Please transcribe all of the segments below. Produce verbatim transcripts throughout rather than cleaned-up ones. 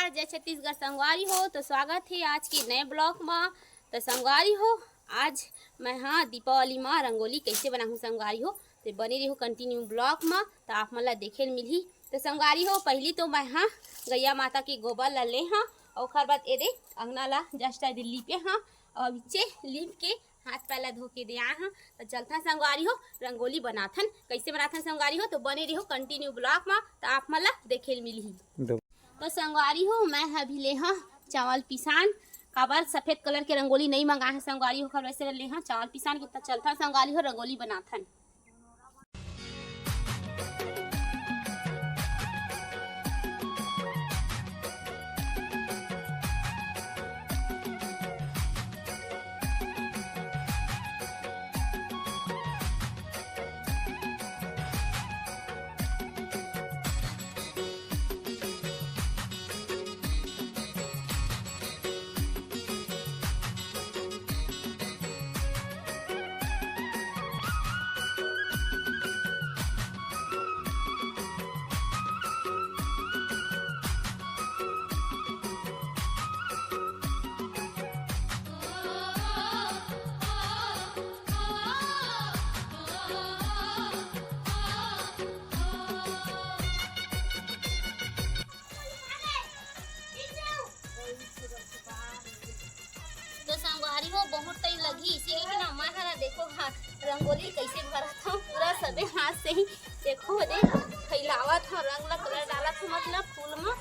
जय छत्तीसगढ़ संगवारी हो, तो स्वागत हे आज के नए vlog म। तो संगवारी हो, आज मैं हा दीपावली म रंगोली कइसे बनाहूँ संगवारी हो, तो बने रहिहू continue vlog म, तो आप मन ला देखे ल मिलही। तो संगवारी हो, पहिली तो मैं हा गैया माता के गोबर ला ले हा, अउ ओखर बाद एदे अंगना ला just एदे लीपे हा, अउ नीचे लीप के हाथ पैर ला धो के दे आए हा। तो चलथन संगवारी हो, रंगोली बनाथन। कइसे बनाथन संगवारी हो, तो बने रहिहू continue vlog म, तो आप मन ला देखे ल मिलही। तो संगवारी हो, मैं ह अभी ले हा चावल पिसान, काबर सफेद colour के रंगोली नइ मंगाए हा संगवारी हो, ओखर वजह से ले हा चावल पिसान के। तो चलथन संगवारी हो, रंगोली बनाथन। तो संगवारी हो, बहुत time लगही, इसीलिए कि ना मैं हर देखो, हाँ, रंगोली कइसे भरत हूँ, पूरा सबे हाथ से ही देखो, दे फैलावत हूँ, रंग ला colour डालत हूँ, मतलब फूल में।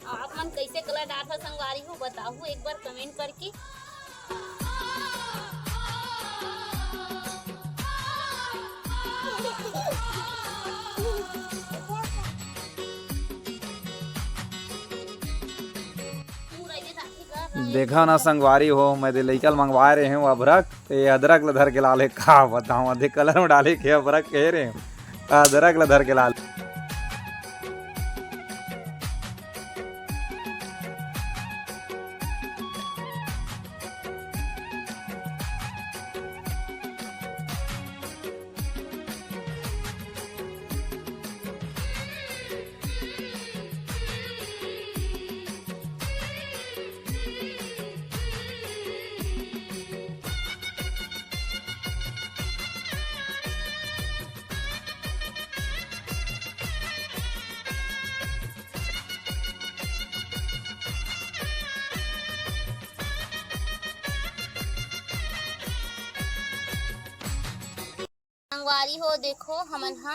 आप मन कइसे colour डालत हो संगवारी हो, बताहू एक बार comment करके। देखा ना संगवारी हो, मैं दे लइका ल मंगवाए रहे हूँ अदरक, ते अदरक ल धर के लाले, का बताऊँ, आधे colour में डाले के अदरक कहे रहे हूँ, अदरक ल धर के लाले। संगवारी हो, देखो, हमन हा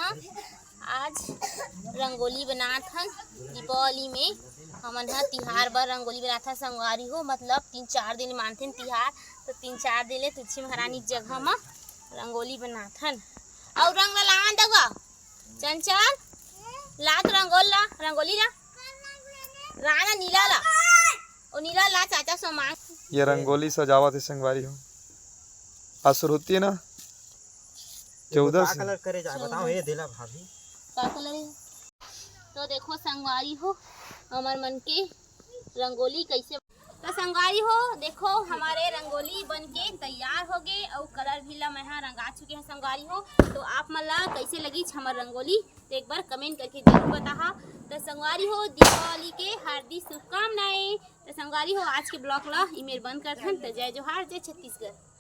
आज रंगोली बनात हन। दीपावली में हमन हा तिहार बर रंगोली बनात हन संगवारी हो, मतलब तीन चार दिन मानथन तिहार, तो तीन चार दिन ले तुलसी महारानी के जगह म रंगोली बनात हन। अउ रंग ला लावन दगा, चंचल, ला तो रंगोल ला, रंगोली ला, लाना नीला ला, ओ नीला ला चाचा सो मांग। ये रंगोली सजावत हे संगवारी हो, आज सुरहुत्ती हे ना, चौदस। का colour करे जाए, बताओ, ये देला भाभी। का colour हे? तो देखो संगवारी हो, हमर मन के रंगोली कइसे। तो संगवारी हो, देखो, हमारे रंगोली बन के तैयार हो गे अउ colour भी ला मैं हा रंगा चुके हूँ संगवारी हो। तो आप मन ला कइसे लगिस हमर रंगोली, तो एक बार comment करके जरूर बताहा। तो संगवारी हो, दीपावली के हार्दिक शुभकामनाएं। तो संगवारी हो, आज के vlog ला इमेर बंद करथन। तो जय जोहार, जय छत्तीसगढ़।